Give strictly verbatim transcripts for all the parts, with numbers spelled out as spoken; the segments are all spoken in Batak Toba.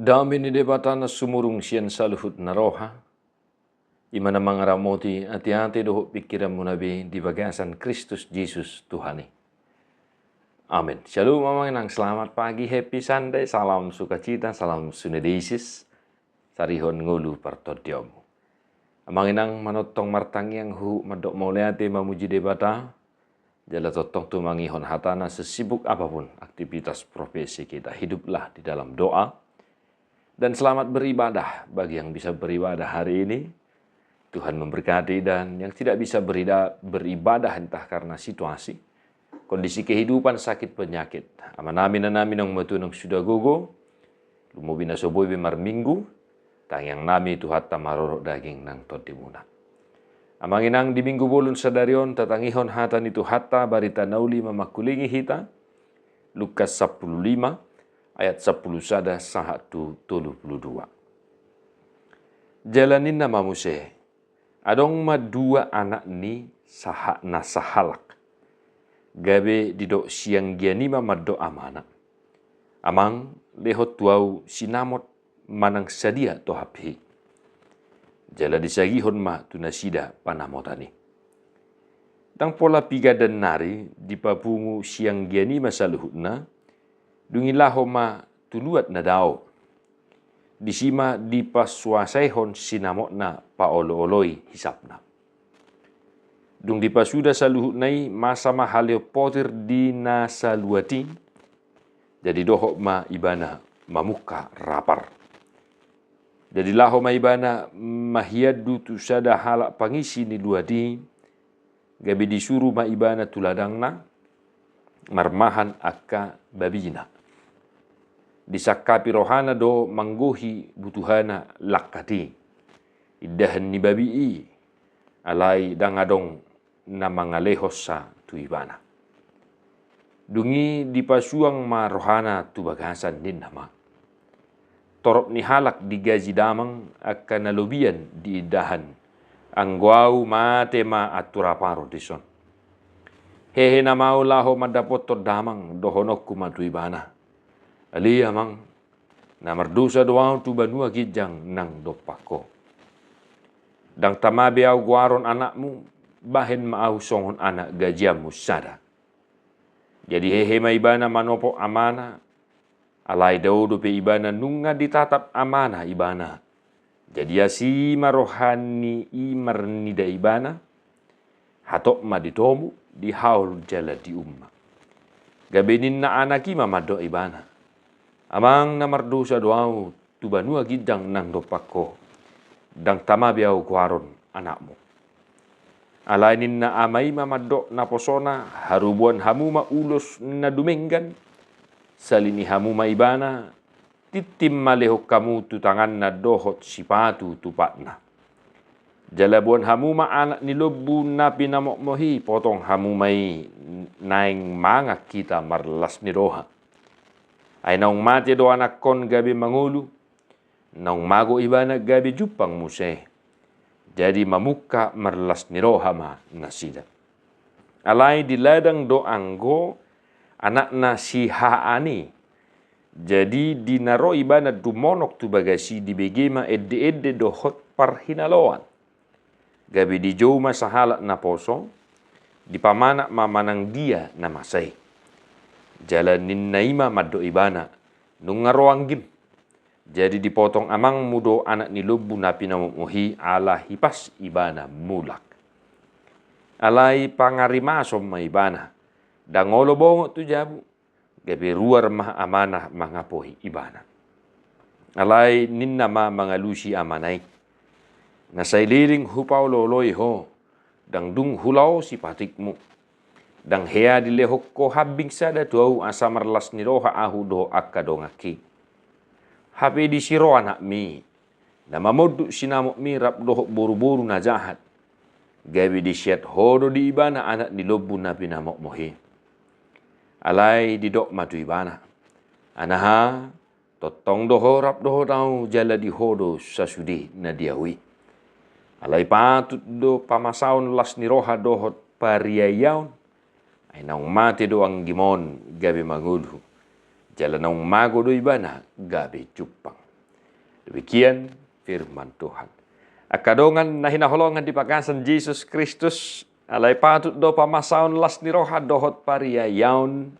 Dame ni Debata na sumurung sian saluhut na roha, i ma na mangaramoti ateate dohot pingkiranmuna be di bagasan Kristus Jesus Tuhan i. Amen. Shalom amang inang, selamat pagi, happy Sunday, salam sukacita, salam sunedeisis, sarihon ngolu partondionmu. Amang inang, manongtong martangiang huhut mandok mauliate, mamuji Debata, jala tongtong tumangihon hatana sesibuk apapun aktivitas profesi kita. Hiduplah di dalam doa. Dan selamat beribadah bagi yang bisa beribadah hari ini. Tuhan memberkati, dan yang tidak bisa berida-, beribadah entah karena situasi, kondisi kehidupan, sakit, penyakit. Amanami, inanami, naung matua, naung suda gogo, lumobi na so boi be marminggu, tangiangnami Tuhanta marorot daging nang tondimuna. Amang inang, di minggu bolon sadari on tatangihon hata ni Tuhanta, barita na uli mamangkulingi hita, Lukas sampulu lima ayat sampulu sada sahat tu tolu pulu dua. Jala ninna ma muse, adong ma dua anak ni saha-, na sahalak. Gabe didok sianggian i ma mandok amana, "Amang, lehon tu ahu sinamot manang sadia tohap hi." Jala disagihon ma tu nasida panamotan i. Ndang pola piga dan nari dipapungu sianggian i ma saluhutna, dung i laho ma tu luat na dao. Disi ma dipasuasaihon sinamotna paolooloi hisapna. Dung dipasuda saluhutna i, masa ma halehon potir di na saluat i, jadi dohot ma ibana mamungka rapar. Jadi laho ma ibana mahiandu tu sada halak pangisi ni luat i, gabe disuru ma ibana tu ladangna marmahan angka babina. Disangkapi rohana do manggohi butuhana langkat i, indahan ni babi i, alai ndang adong na mangalehonsa tu ibana. Dung i dipasuang ma rohana tu bagasan, ninna ma, "Torop ni halak digaji damang angka na lobian di indahan, anggo ahu mate ma antu rapar on dison. Hehe nama ahu laho mandapothon damang, dohononku ma tu ibana: Ale amang, na mardosa do ahu tu banua ginjang nang dompak ho. Ndang tama be ahu goaron anakmu, bahen ma ahu songon anak gajianmu sada." Jadi hehe ma ibana manopot amana, alai dao dope ibana nunga ditatap amana ibana. Jadi asi ma roha ni i marnida ibana, hatop ma ditomu, dihaol jala dium ma. Gabe ninna anak i ma mandok ibana: "Amang, na mardosa do ahu tu banua ginjang nang dompak ho, ndang tama be ahu goaron anakmu." Alai ninna ama i ma mandok naposona: "Harubuan hamu ma ulos na dumenggan, salini hamu ma ibana, tintin ma lehon hamu tu tanganna dohot sipatu tu patna. Jala boan hamu ma anak ni lombu na pinamotmot i, potong hamu ma i, naeng mangan hita marlas ni roha. Ai naung mate do anakkon gabe mangolu, naung mago ibana gabe jumpang muse." Jadi mamungka marlas ni roha ma nasida. Alai di ladang do anggo anakna si hahaan i. Jadi di na ro ibana dumonok tu bagas i, dibege ma ende-ende dohot parhinaloan. Gabe dijou ma sahalak naposo, dipamanat ma manang dia na masa i. Jala ninna i ma mandok ibana: "Nunga ro anggim." Jadi dipotong amangmu do anak ni lombu na pinamotmot i ala hipas ibana mulak. Alai pangarimason ma ibana, ndang olo bongot tu jabu, gabe ruar ma amana mangapoi ibana. Alai ninna ma mangalusi amana i: "Na saleleng hupaolooloi ho, ndang dung hulaosi patikmu. Ndang hea dilehon ho hambing sada tu ahu asa marlas ni roha ahu dohot angka donganki. Hape disi ro anakmi, na mamondut sinamotmi rap dohot boru-boru na jahat, gabe diseat ho do di ibana anak ni lombu na pinamotmot i." Alai didok ma tu ibana: "Anaha, tongtong do ho rap dohot ahu, jala di ho do sasude na di ahu i. Alai patut do pamasaon las ni roha dohot pariaon, ai naung mate do anggim on gabe mangolu, jala naung mago do ibana gabe jumpang." Demikian firman Tuhan. Angka dongan na hinaholongan di bagasan Jesus Kristus, alai patut do pamasaon las ni roha dohot pariayaon,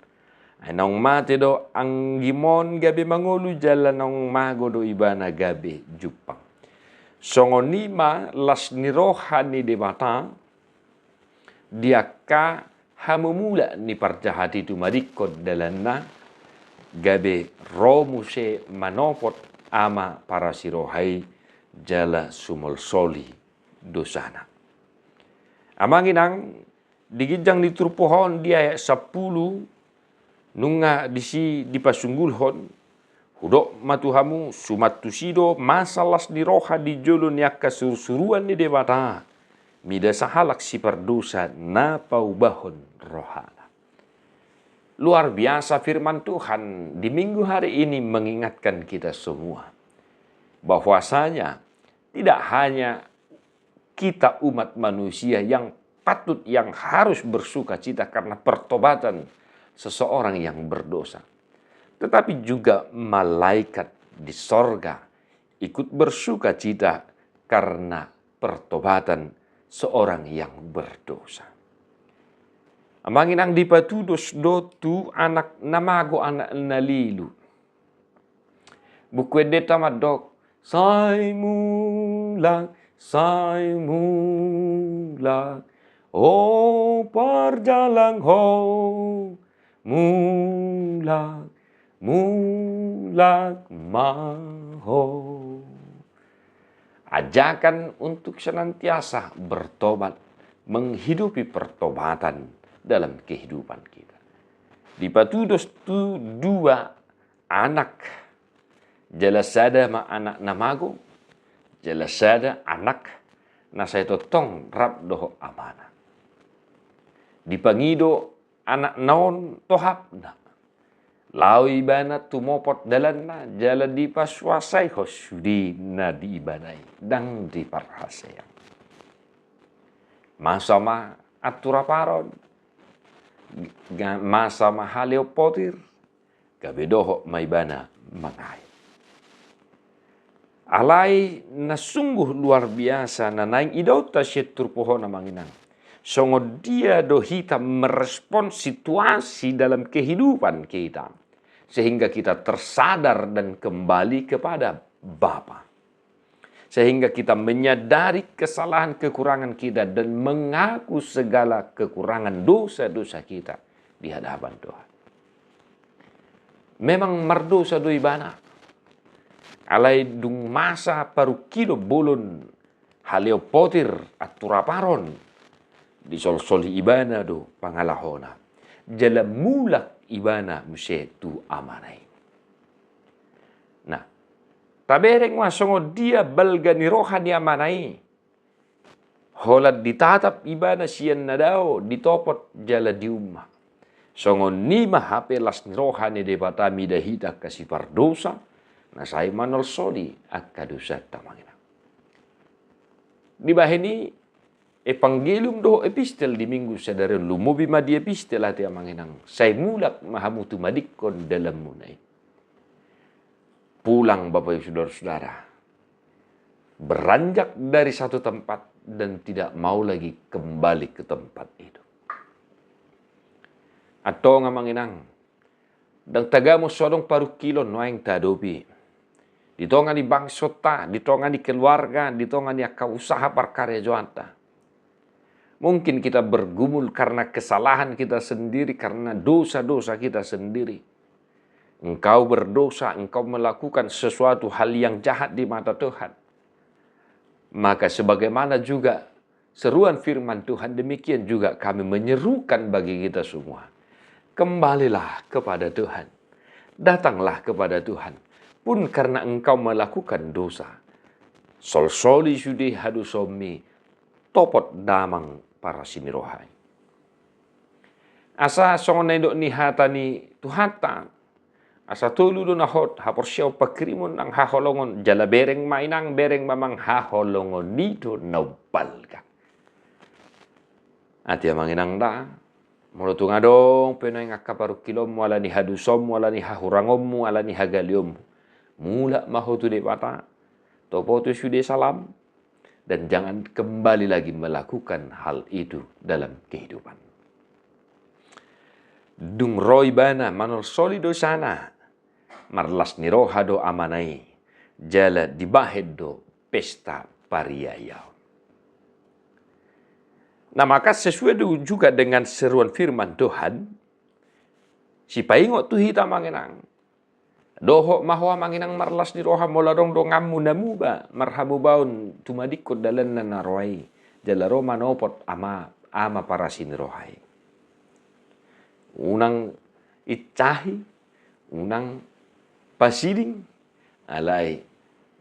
ai naung mate do anggimon gabe mangolu jala naung mago do ibana gabe jumpang. Songon i ma las ni roha ni Debata di angka hamumulak ni parjahat i tumadingkon dalanna, gabe ro muse manopot ama parasi roha i jala sumolsoli dosana. Amang inang, di ginjang ni turpuk on di ayat sampulu, nunga disi dipasunggulhon, hudok ma tu hamu, suman tusi do masa las ni roha di jolo ni angka surusuruan ni Debata, mida sahalak sipardosa na paubahon rohana. Luar biasa firman Tuhan di minggu hari ini mengingatkan kita semua, bahwasanya tidak hanya kita umat manusia yang patut, yang harus bersukacita karena pertobatan seseorang yang berdosa, tetapi juga malaikat di sorga ikut bersukacita karena pertobatan seorang yang berdosa. Amang inang, dipatudos do tu anak na mago, anak na lilu. Buku Endenta mandok, sai mulak, sai mulak, o parjalang ho, mulak, mulak ma ho. Ajakan untuk senantiasa bertobat, menghidupi pertobatan dalam kehidupan kita. Dipatudos tu dua anak. Jala sada ma anak na mago, jala sada anak na sai tongtong rap dohot amana. Dipangido anak na on tohapna, laho ibana tumopot dalanna, jala dipasuasaihon sude na di ibana i, ndang diparhaseang. Masa ma antu rap aron, ga-, masa ma haleon potir, gabe dohot ma ibana mangae. Alai na sungguh luar biasa na naeng idaonta sian turpuk on, amang inang, songon dia do hita merespon situasi dalam kehidupan kita, sehingga kita tersadar dan kembali kepada Bapa. Sehingga kita menyadari kesalahan kekurangan kita dan mengaku segala kekurangan dosa-dosa kita di hadapan Tuhan. Memang mardosa do ibana. Alai dung masa parungkilon bolon haleon potir antu rap aron, disolsoli ibana do pangalahona. Jala mulak ibana muse tu amana i. Nah, tabereng ma songon dia balga ni roha ni amana i. Holan ditatap ibana sian na dao, ditopot jala diumma. Songon i ma hape las ni roha ni Debata mida hita angka sipardosa, na sai manolsoli angka dosanta, amang inang. Dibahen i, Evangelium dohot epistel di minggu sadari on, lumobi ma di epistel ate, amang inang, sai mulak ma hamu tumadingkon dalanmuna i. Pulang, Bapak Ibu, Saudara-saudara. Beranjak dari satu tempat dan tidak mau lagi kembali ke tempat itu. Antong, amang inang, ndang tagamon so adong parungkilon nuaeng tahadopi. Di tonga ni bangsonta, di tonga ni keluarga, di tonga ni angka usaha parkarejoanta. Mungkin kita bergumul karena kesalahan kita sendiri, karena dosa-dosa kita sendiri. Engkau berdosa, engkau melakukan sesuatu hal yang jahat di mata Tuhan. Maka sebagaimana juga seruan firman Tuhan, demikian juga kami menyerukan bagi kita semua. Kembalilah kepada Tuhan. Datanglah kepada Tuhan. Pun karena engkau melakukan dosa, solsoli sude hadosaonmi, topot damang parasi ni roha i. Asa songon na nidok ni hata ni Tuhanta, asa tolu do na hot: haporseaon, panghirimon nang haholongon. Jala bereng ma, inang, bereng ma, amang, haholongon i do na umbalga. Ate, amang inang, da, molo tung adong pe nuaeng angka parungkilonmu ala ni hadosaonmu, ala ni hahurangonmu, ala ni hagaleonmu, mulak ma ho tu Debata. topo tu sude salam, dan jangan kembali lagi melakukan hal itu dalam kehidupan. Dung ro ibana manolsoli dosana, marlas ni roha do amana i, jala dibahen do pesta pariayaon. Nah, maka sesuai du-, juga dengan seruan firman Tuhan, sipaingot tu hita amang inang. Dohot ma ho amang inang marlas ni roha molo adong donganmu na muba marhamubaon tumadingkon dalanna na roa i, jala ro manopot ama, ama parasi ni roha i. Unang incahi, unang pasiding, alai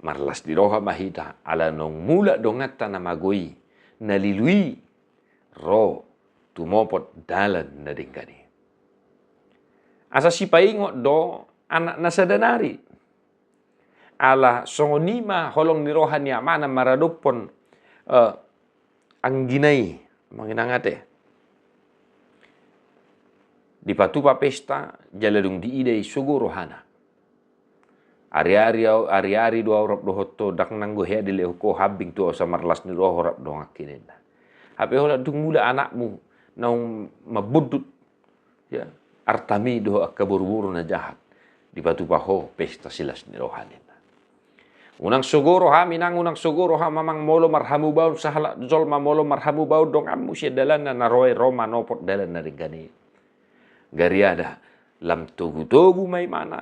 marlas ni roha ma hita, ala naung mulak donganta na mago i, na lilu i, ro tumopot dalan na denggan i. Asa sipaingot do anak na sada nari. Ala songon i ma holong ni roha ni amana maradophon, eh, anggina i, amang inang ate. Dipatupa pesta, jala dung diida i sogo rohana. Ari-ari au, ari-ari do au rap dohot ho, ndang nanggo hea dilehon ho hambing tu au asa marlas ni roha ho rap donganki ninna. Hape holan dung mulak anakmu naung mambondut, ya, artami dohot angka boruboru na jahat, dipatupa ho pesta silas ni roha ninna. Unang sogo roham inang, unang sogo roham amang molo marhamubaon sahalak jolma, molo marhamubaon donganmu sian dalanna na roa i ro manopot dalan na denggan i. Gariada lam togutogu ma imana,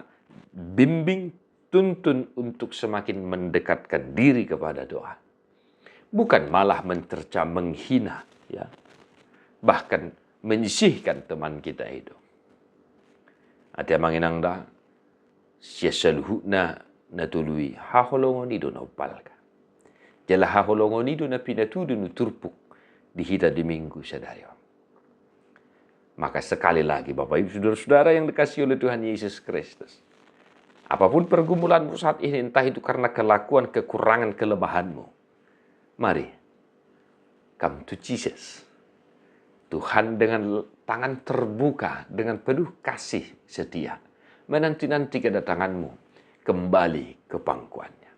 bimbing, tuntun untuk semakin mendekatkan diri kepada Tuhan. Bukan malah mencerca, menghina, ya. Bahkan menyisihkan teman kita itu. Ate amang inang da, sian saluhutna na tolu i, haholongon i do na umpalka. Jala haholongon i do na pinatudu ni turpuk di hita di Minggu sadari on. Maka sekali lagi, Bapak Ibu, saudara-saudara yang dikasihi oleh Tuhan Yesus Kristus, apapun pergumulanmu saat ini, entah itu karena kelakuan, kekurangan, kelemahanmu, mari, come to Jesus. Tuhan dengan tangan terbuka, dengan penuh kasih setia, menanti-nanti kedatanganmu kembali ke pangkuannya.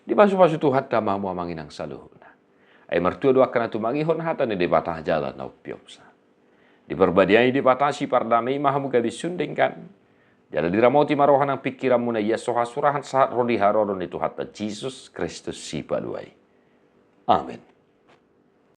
Dipasupasu Tuhanta ma hamu amang inang saluhutna. Ai martua do angka na tumangihon hata ni Debata jala na umpeopsa. Diparbadiai Debata, sipardame i ma hamu gabe sun denggan. Jala diramoti ma roha nang pingkiranmuna, ia so hasurahan sahat ro di haroro ni Tuhanta Jesus Kristus Sipalua i. Amen.